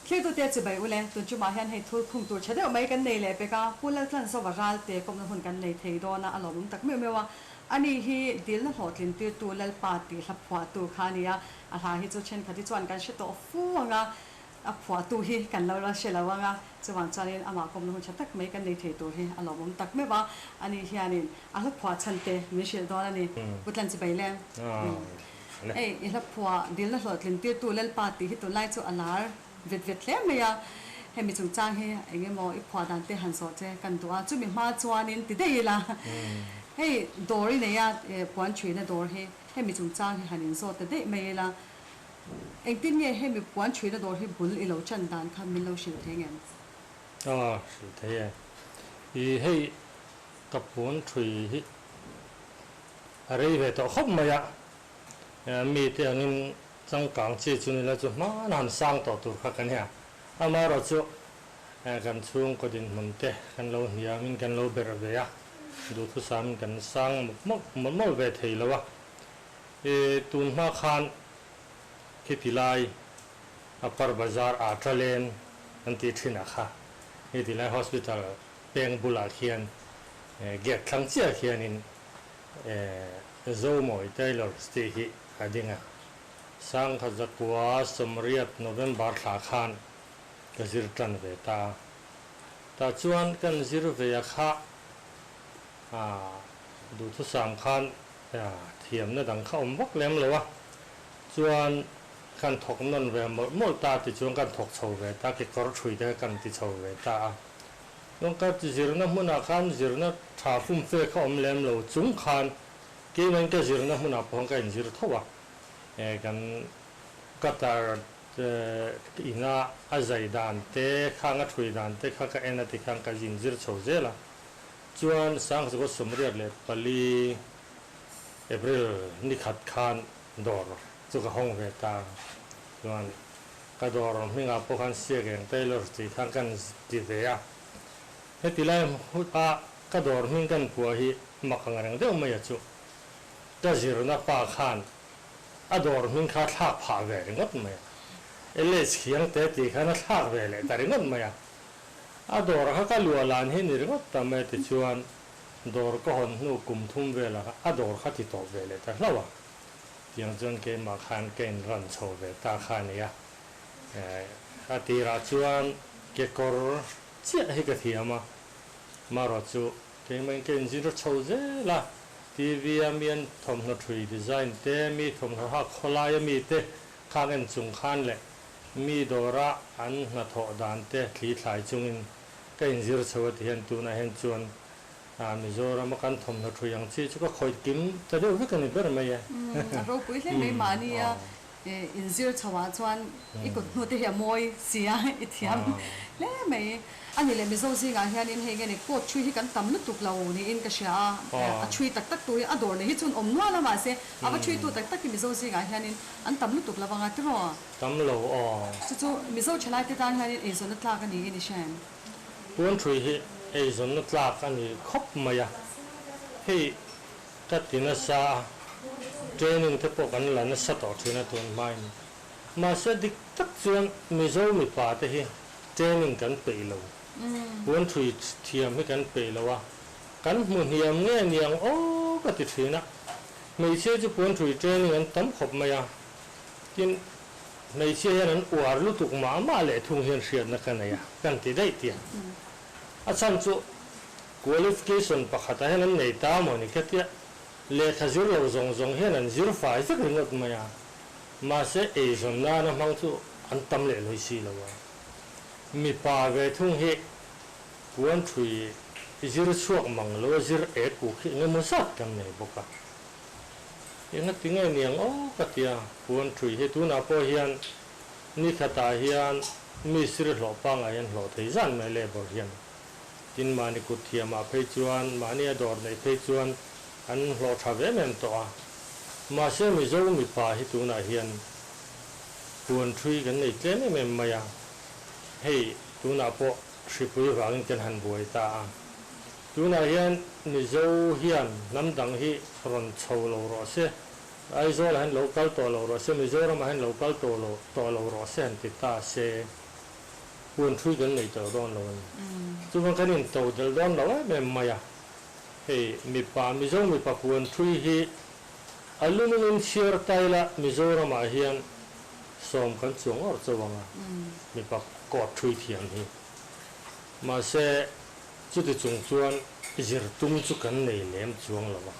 Thlirtute chibai ule, tun chumah hian hei thul khung tur tha deuh mai kan nei leh pek a, Pu Laltlanzova ralte kawmna hun kan nei thei dawn a, a lawmawm tak meuh meuh a. Ani hi dilna hlawhtlin tirtu Lalpa tih hla phuahtu kha a ni a, a hla hi chu thenkhat hi chuan kan hre tawh fu ang a, a phuahtu hi kan lo la hre lo ang a, chuvang chuanin amah kawmna hun tha tak mai kan nei thei tur hi a lawmawm tak meuh a, ani hianin a hla phuah chhan te min hrilh dawn a ni. Pu Tlanchibai le. Hei i hla phuah dilna hlawhtlin tirtu Lalpa tih hi tunlai chu a lar vet vet hle mai a, hemi chungchang hi eng emaw i phuah dan te han zawh che kan duh a, chumi hma chuanin ti daih ila hei dawr i nei a, puan thuina dawr hi hemi chungchang hi han inzawt ta daih mai ila, engtin nge hemi puan thuina dawr hi bul i lo chan dan kha min lo hrilh thei ngem? A, hrilh thei e. I hei ka puan thui hi a rei ve tawh khawp mai a, mite angin changkang chi chu nila chu hman han sang tawh tur kha kan nia. Amaherawhchu kan chhungkaw dinhmun te kan lo hniamin kan lo berh ve a, duhthusamin kan sang mawlh mawlh ve thei lo a. Tun hma khan khiti lai Upper Bazar Atra Lane an tih thinah kha heti lai Hospital peng bulah khian gate thlang chiah khianin Zomawi Tailors tih hi a ding a. Sangkhat zakua sawmriat November thla khan ka zir tan ve ta a. Tah chuan kan zir ve a kha duhthusam khan thiamna dang kha awm vak lem lo a. Chuan kan thawk nawn ve mawlh mawlh ta tichuan kan thawk chho ve ta, kekawr thui te kha kan ti chho ve ta a. Chuan ka zirna hmunah khan zirna tha fumfe kha awm lem lo chung khan keimahin ka zirna hmunah pawh ka inzir tho a, kan Qatar ina a zai dan te khang a thui dan te kha ka en a tikhan ka inzir chho zel a. Chuan Sangzakaw 84 April nikhat khan dawr chu ka hawng ve ta. Chuan Ka dawr hmingah pawh khan Siakeng Tailor tih khan kan ti ve a. Heti lai a ka dawr hming kan phuah hi mak ang reng deuh mai a chu. Ka zirna pa khan a dawr hming kha thlak phah ve ringawt mai a. LH Khiangte tih khan a thlak ve leh ta ringawt mai a. A dawr kha ka luah lan hi ni ringawt ta mai tichuan dawr ka hawn hnu kum thum velah kha a dawr kha ti tawp ve leh ta hlauh a. Tiang chuan keimah khan ka inran chho ve ta kha a ni a. A tirah chuan kekawr chiah hi ka thiam a, marawh chu keimahin ka inzir chho zel a. TV a mi an thawmhnaw thui design te, mi thawmhnaw hak khawlaia mi te khang en chung khan leh mi dawra an hnathawh dan te thli thlai chungin ka inzir chho a ti hian tunah hian chuan A, Mizoram a kan thawmhnaw thui ang chi chu ka khawih kim ta deuh vek a ni ber mai e. A ropui hle mai mahnia inzir chho ah chuan i kut hnu te hi a mawi si a, i thiam hle mai. A ni leh Mizo zingah hianin hei nge ni coat thui hi kan tam lutuk lo niin ka hria a, a thui tak tak tu hi a dawr nei hi chuan awm nual a mahse a va thui tu tak tak hi Mizo zingah hianin an tam lutuk lo anga tiraw? Tam lo aw. Chu chu Mizo thalai te tan hianin eizawnna tlak a niin i hria em? Puan thui hi eizawnna tlak a ni khawp mai a, hei ka ti nasa a, training te pawh kan la nasa tawh thin a tun hmain. Mahse dik tak chuan Mizo mipa te hi training kan peih lo, puan thui thiam hi kan peih lo a, kan hmu hniam nge niang aw ka ti thin a, hmeichhia chu puan thui training an tam khawp mai a, tin Hmeichhia hian an uar lutuk mah mah leh thung hian hriatna ka nei a, kan ti daih tia. A chhan chu qualification pakhatah hian an nei ta maw ni khatia lehkha zir lo zawng zawng hian an zir fai vek ringawt mai a, mahse eizawn nana hmang chu an tam leh lawi si lo a. Mipa ve thung hi puan thui zir chhuak mang lo a zir ek uk hi engemaw zat kan nei bawk a. Engati nge niang aw ka ti a, puan thui hi tunah pawh hian ni khatah hian mi sir hlawh pangngai an hlawh thei zan mai labour hian. Tin mahni kut thiamah phei chuan mahni a dawr neih phei chuan an hlawh tha ve em em tawh a. Mahse Mizo mipa hi tunah hian puan thui kan nei tlem em em mai a, hei tunah pawh hripui vangin kan han buai ta a. Tunah hian Mizo hian hnam dang hi rawn chho lo rawh se, Aizawlah hian lo kal tawh lo rawh se, Mizoramah hian lo kal tawh lo tawh lo rawh se han ti ta se. Puan thui kan nei tawh dawn lo a ni. Chuvang kan in to del dawn lo em em mai a. Hei mipa, Mizo mipa puan thui hi aluminum chhiar taila Mizoramah hian sawm kan chuang awr chauh ang a, mipa coat thui thiam hi. Mahse, chuti chung chuan zir tum chu kan nei lem chuang lo a.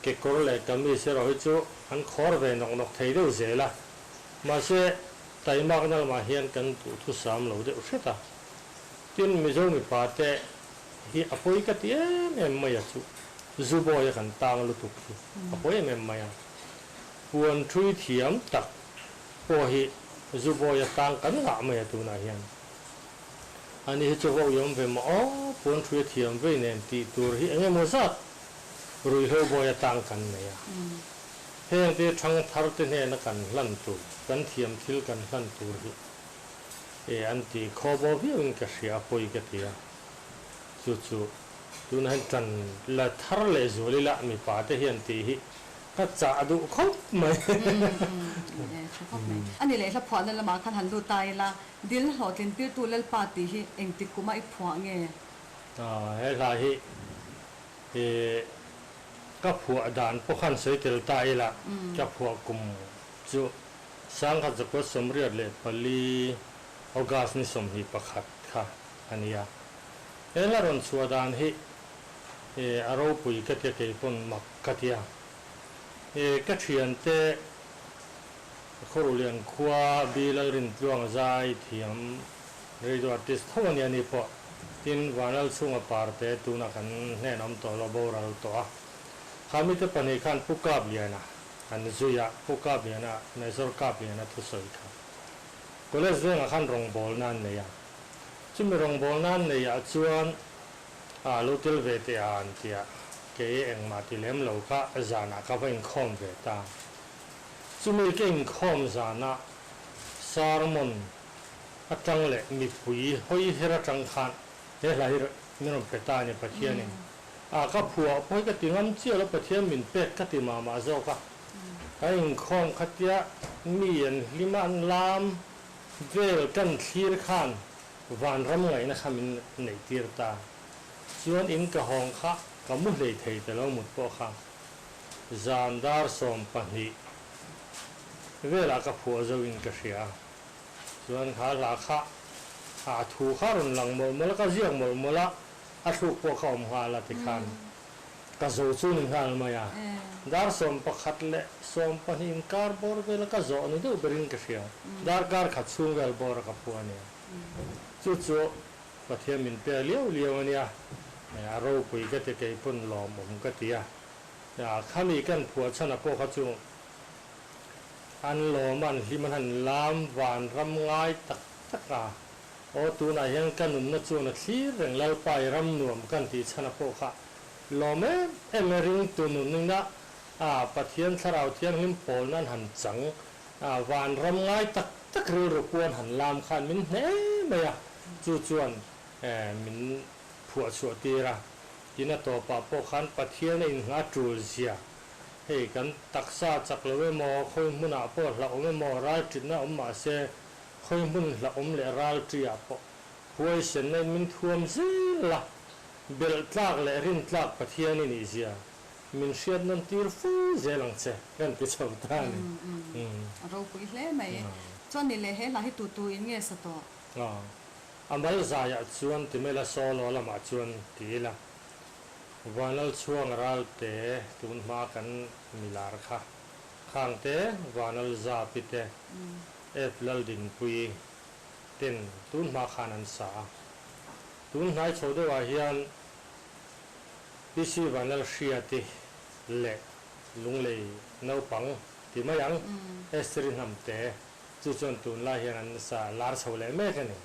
Kekawr leh kamis erawh hi chu an khawr ve nawk nawk thei deuh zel a. Mahse, taimakna lamah hian kan duhthusam lo deuh hret a. Tin, Mizo mipa te hi a pawi ka ti em em mai a chu zu bawi a kan tang lutuk hi a pawi em em mai a. Puan thui thiam tak pawh hi zu bawi a tang kan ngah mai a tunah hian. Ani hi chu va uiawm ve maw aw, puan thui a thiam vei nen tih tur hi eng emaw zat ruihhlo bawi a tang kan nei a. Heng te thang thar te hnena kan hlan tur, kan thiam thil kan hlan tur hi e an ti khaw bo viau in ka hria a pawi ka ti a. Chu chu tunah hian tan la thar leh zual ila mipa te hian tih hi ka chah duh khawp mai. E tha khawp mai. Ani leh hla phuahna lamah khan han lut ta ila, Dil hlawhtlin tirtu Lalpa tih hi engtik kuma i phuah nge? He hla hi e ka phuah dan pawh khan sawi tel ta ila, ka phuah kum chu 1984 August ni 21 kha a ni a. He hla rawn chhuah dan hi a ropui ka tia kei pawn mak ka tia. Ka thiante Khawruhlian khua Bilal Rintluang zai thiam radio artist tho a nia ni pawh. Tin, Vanlal chhunga parte tunah kan hnen awm tawh lo boral tawh a. Kha mite pahnih khan Pu Kapliana an zui a, Pu Kapliana, Major Kapliana thusawi kha College vengah khan rawngbawlna an nei a. Chumi rawngbawlna an neihah chuan a lo tel ve teh a an ti a, kei engmah ti lem lo kha zanah ka va inkhawm ve ta. Chumi ka inkhawm zanah sermon atang leh mipui hawi her atang khan he hla hi min rawn pe ta a ni Pathianin. A ka phuah pawh hi ka ti ngam chiah lo Pathian min pek ka ti mah mah zawk a. Kan inkhawm khatia mi an hlim a an lam vel kan thlir khan vanram ngaihna kha min neih tir ta. Chuan in ka hawng kha ka mu hlei thei ta lo mut pawh kha zan dar 12 velah ka phuah zo in ka hria. Chuan kha hla kha a thu kha rawn lang mawlh mawlh a, ka ziak mawlh mawlh a, a thluk pawh kha awm nghal a tikhan ka zo chu ni nghal mai a. Dar 11 leh 12 inkar bawr vela ka zawh ni deuh berin ka hria. Darkar khat chhung vel bawra ka phuah a nia. Chu chu Pathian min pe liau liau a nia. A ropui ka ti kei pawn lawmawm ka ti a. Khami kan phuah chhan a pawh kha chu an lawm a, an hlim an han lam vanram ngai tak tak a. Aw tunah hian ka nunna chuan a thlir reng Lalpa i ram nuam kan tih chhan a pawh kha lawm em em e ringtu nunina a Pathian Thlarau Thianghlim pawlna an han chang a vanram ngai tak tak rilru puan han lam khan min hne mai a, chu chuan min phuah chhuah tir a. Tin a tawpah pawh khan Pathian a inngha tul zia hei kan taksa chak lo emaw khawi hmunah pawh hlauhawm emaw ralṭitna awm mahse Khawi hmun hlauhawm leh ralṭiah pawh huaisenna in min thuam zel a, belh tlak leh rin tlak Pathian i nih zia min hriat nawn tir fo zel ang che kan ti chho ta a ni. A ropui hle mai. Chuan ni leh he hla hi tu tu in nge sa tawh? A mal zaiah chuan ti mai la solo lamah chuan ti ila Vanlal chhuang ralte tun hma kan milar kha khangte Vanlal zapi te F Laldinpuii ten tun hma khan an sa a. Tun hnai chho deuhah hian PC Vanlalhriati leh Lunglei naupang ti mai ang, Esther-i hnamte chu chuan tunlai hian an sa lar chho leh mek a ni.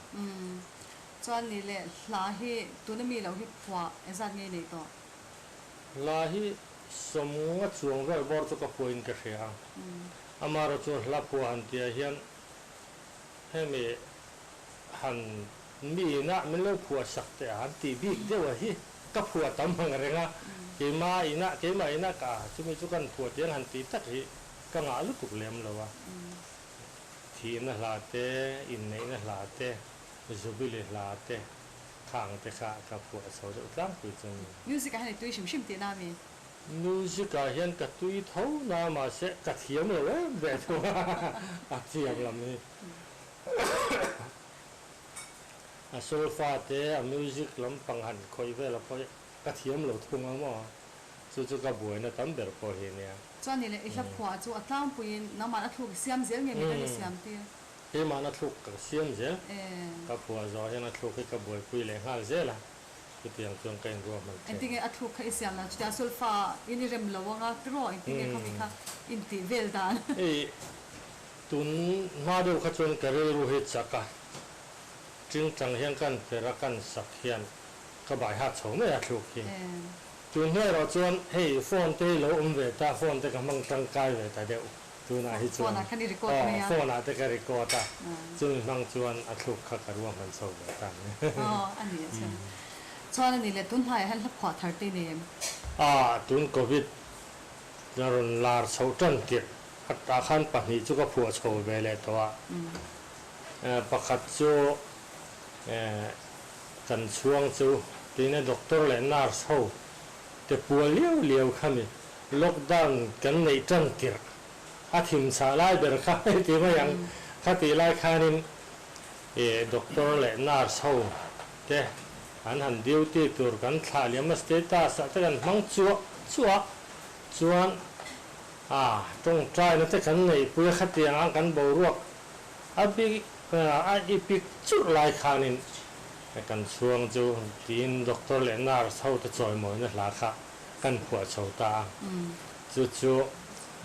Chuan ni leh hla hi tuna mi lo hi phuah engzat nge i neih tawh? Hla hi sawmnga chuang vel bawr chu ka phuahin ka hria a. Amaherawh chu hla phuah han tihah hian hemi han mi inah min lo phuah sak teh a han tih bik deuh a hi ka phuah tam ang reng a, keimah inah keimah inah ka chumi chu kan phuah tiang han tih tak hi ka ngah lutuk lem lo a, thihna hla te, inneihna hla te. Jubilee hla te khang te kha ka phuah chho deuh tlangpui chu a ni. Music ah hian i tui hrim hrim tihna a mi? Music ah hian ka tui tho na mahse ka thiam lo em ve thung a, a thiam lam hi. A solfa te a music lampang han khawih vel a pawh hi ka thiam lo thung a maw? Chu chu ka buaina tam ber pawh hi nia. Chuan ni leh i hla phuah chu a tlangpuiin nangmahna thluk i siam zel nge midang i siam tir? Keimahna thluk ka siam zel. Ka phuah zawh hian a thluk hi ka buaipui leh nghal zel a, chutiang chuan ka inruahman thin. Engtinge a thluk kha i siam dan chutia sulfa in i rem lo anga tiraw engtinge khami kha intih vel dan? Hei tun hma deuh kha chuan ka rilru hi chak a, tingtang hian kan per a kan sak hian ka bai hat chho mai a thluk hi. Tun hnuai erawh chuan hei phone te hi lo awm ve ta, phone te ka hmang tangkai ve ta deuh. Tunah hi chuan Phone ah khan i record mai a. Aw, phone ah te ka record a, chumi hmang chuan a thluk kha ka ruahman chho ve ta ang. Aw, a ni a chuan. Chuan a ni le, tun hnaiah hian hla phuah thar te i nei em? A, tun Covid a rawn lar chhoh tan tirh ah khan pahnih chu ka phuah chho ve leh tawh a. Pakhat chu kan chhuang chu tiin a doctor leh nurse ho te pual liau liau kha mi Lockdown kan neih tan tirh a thim chhah lai ber kha hei ti mai ang. Kha tih lai khanin ih doctor leh nurse ho te an han duty tur kan thlah liam a status ah te kan hmang chuah chuah chuan a tawngtaina te kan neihpui a khatiang ang kan boruak a bik a ipik churh lai khanin kan chhuang chu tiin doctor leh nurse ho te chawimawina hla kha kan phuah chho ta a. Chu chu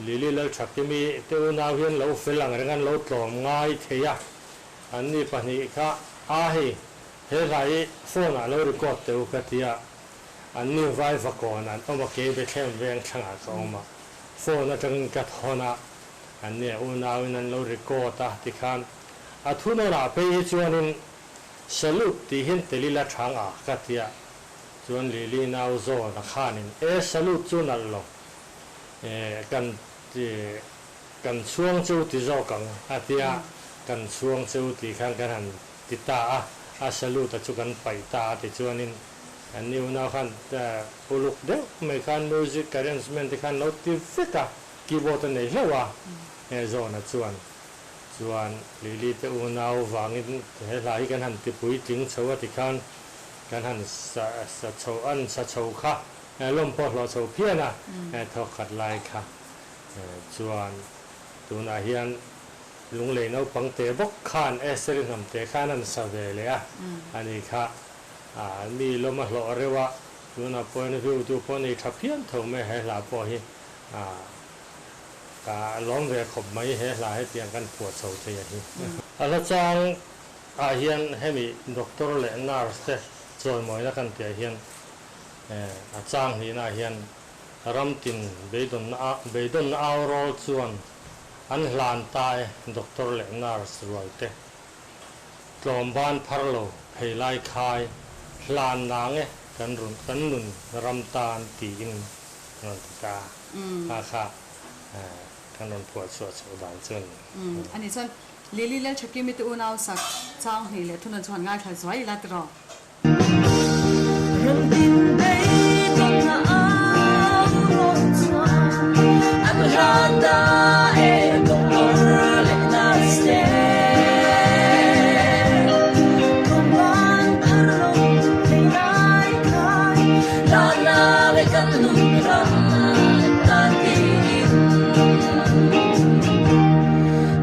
Lily Lalthakimi te unau hian lo fel ang reng an lo tlawm ngai thei a, anni pahnih kha a hei he hla hi phone ah lo record teh u ka ti a, anni vai vakawn an awm a kei Bethlehem veng thlangah ka awm a, phone atangin ka thawn a, anni a unau in an lo record a tikhan a thunawnah phei hi chuanin salute tih hian tel ila thang a ka ti a. Chuan Lily nau zawn a khanin e salute chu nalh lo e kan ti kan chhuang cheu ti zawk ang a tia kan chhuang cheu tih khan kan han ti ta a a salute a chu kan paih ta a tichuanin an ni unau khan uluk deuh mai khan music arrangement te khan lo ti vek a keyboard a nei hlauh a he zawn a chuan chuan Lily te unau vangin he hla hi kan han ti puitling chho a tikhan Kan han sa sa chho an sa chho kha lawm pawh hlawh chho phian a, thawk khat lai kha chuan tunah hian Lunglei naupang te bawk khan Esther-i hnam te khan an sa ve leh a, ani kha mi lawm a hlawh reuh a, tunah pawhin view tu pawh nei tha phian tho mai he hla pawh hi ka lawm ve khawp mai he hla hetiang kan phuah chho thei a hi. A hla chang Ah hian hemi doctor leh nurse te chawimawina kan tih ah hian a chang hnihna ah hian ram tin beidawnna a beidawnna au rawl chuan an hlan ta e doctor leh nurse rual te tlawm ban phar lo phei lai khai hlan nang e kan run kan nun ram tan tiin an rawn ti ta a kha kan rawn phuah chhuah chhoh dan chu a ni. Ani chuan Lily Lalthakimi te unau sak chang hnih leh thunawn chu han ngaithla zuai ila tiraw. Ramtin beidawnna au rawn chuan an hlan ta e doctor leh nurse te. Thawmban thar lo thei lai khai hlana leh kan nun ram tan tiin.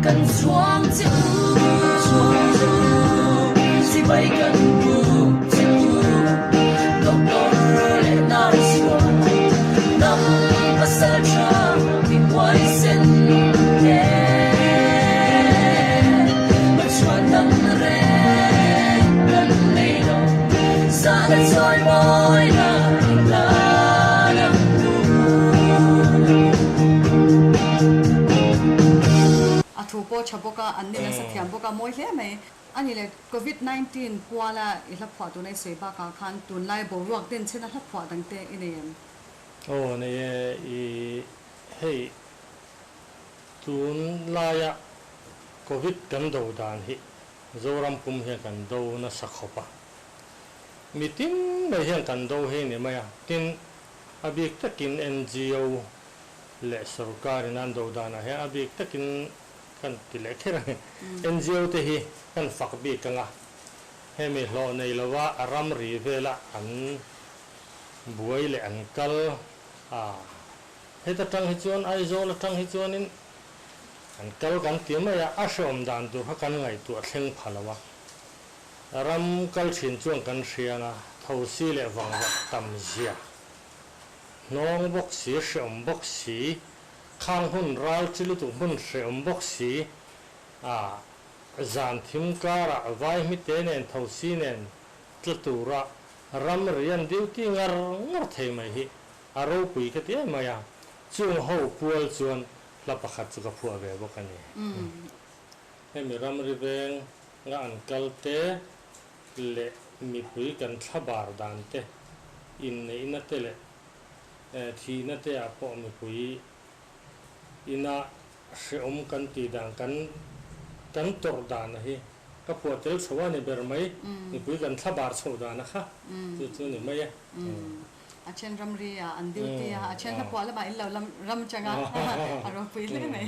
Kan chhuang che u, chibai kan buk che u, Doctor leh nurse rual dam pasal tha mi huaisen te. Pathian dang reng kan nei lo, zahna chawi mawina i hlan ang u. A thu pawh tha bawk a, an ni nasa thiam bawk a, mawi hle mai. A ni le, Covid 19 kuala i hla phuah tuna i sawi bakah khan tunlai boruak den chhena hla phuah dangte i nei em? Aw nei e, i hei tunlaia Covid kan do dan hi. Zoram pum hian kan do nasa khawp a. Mi tin mai hian kan do hi ni mai a. Tin, a bik takin NGO leh sorkarin an do danah hian a bik takin kan ti leh kher a ni. NGO te hi kan fak bik ang a, hemi hlawh nei lova a ramri vela an buai leh an kal a, heta tang hi chuan Aizawl atang hi chuanin an kal kan ti mai a, a hreawm dan tur kha kan ngaihtuah thleng pha lo a. Ram kal thin chuan kan hria ang a, thosi leh vangvat tam zia, hnawng bawk si, hreawm bawk si, Khang hun ral chi lutuk hmun hrehawm bawk si a, zan thim karah vai hmite nen thosi nen tla tura ram ri an duty ngar ngar thei mai hi a ropui ka ti em mai a, chung ho pual chuan hla pakhat chu ka phuah ve bawk a ni. Hemi ramri veng nga an kal te leh mipui kan thlabar dan te, inneihna te leh Thihna te ah pawh mipui ina hrehawm kan tih dan kan kan tawrh dan a hi ka phuah tel chho a ni ber mai, mipui kan thlabar chhoh dan a kha chu chu ni mai e. A then ramri ah an duty a, a then hlaphuah lamah in lo ram chang a, a ropui hle mai.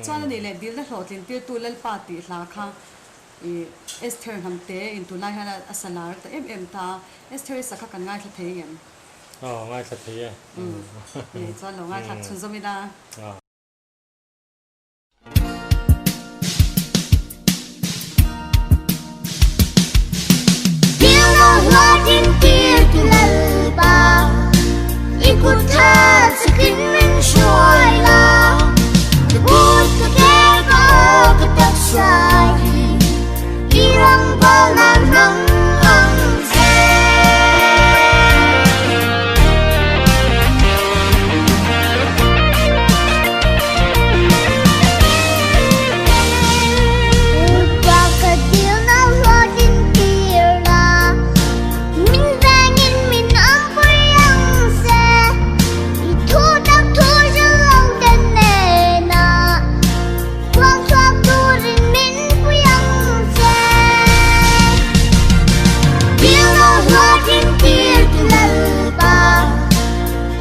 Chuan a nih leh dilna hlawhtlin tirtu Lalpa tih hla kha i Esther hnamte in tunlai hian a sa lar ta em em ta. Esther i sa kha kan ngaithla thei ngem? Aw, ngaithla thei e. Nih chuan lo ngaithlak chhunzawm ila. Dilna hlawhtlin tirtu Lalpa, i kut tha chakin min hruai la. Ka kut ka ke ka aw ka taksa hi, i rawngbawl nan hmang ang che.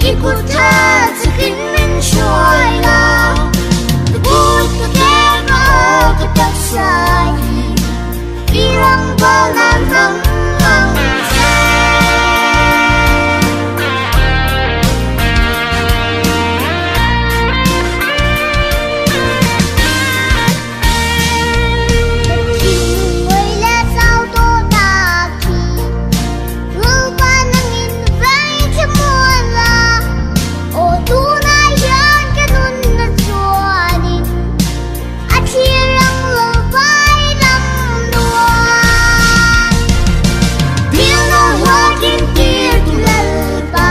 I kut tha chakin min hruai la, ka kut ka ke ka aw ka taksa hi i rawngbawl nan hmang ang che. Ka thinlung leh chau tawh tak hi Lalpa nangin veng che mual la, aw tunah hian ka nunna chuanin a thlir ang lo vai lam nuam. Dilna hlawhtling tir tu Lalpa,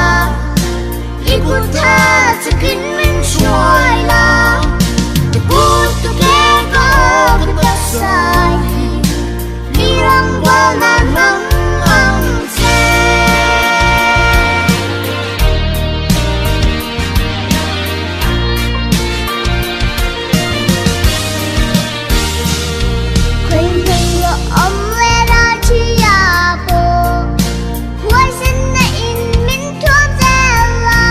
i kut tha chakin min hruai la, ka kut ka ke ka aw ka taksa hi mi rawngbawl nan hmang ang che. Khawi hmun awm leh ral thia pawh huaisen na in min thuam zel a,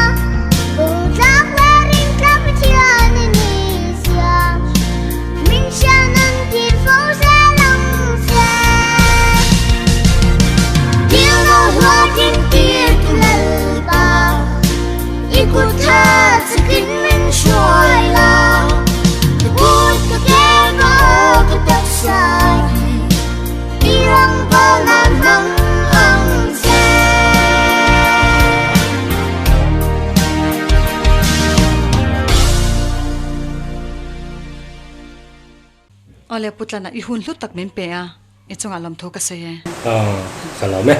Bawltlak leh ringtlak Pathian i ni sia. Min hriat nan thil fo zel ang che. Dilna hlawhtling tir tu Lalpa, i kut tha chakin min hruai la. Ka kut ka ke ka aw ka taksa hi, i rawngbawl nan hmang ang che. Awle Putlana, i hun hlu tak min pe a, i chungah lawmthu ka sawi e. Ka lawm e.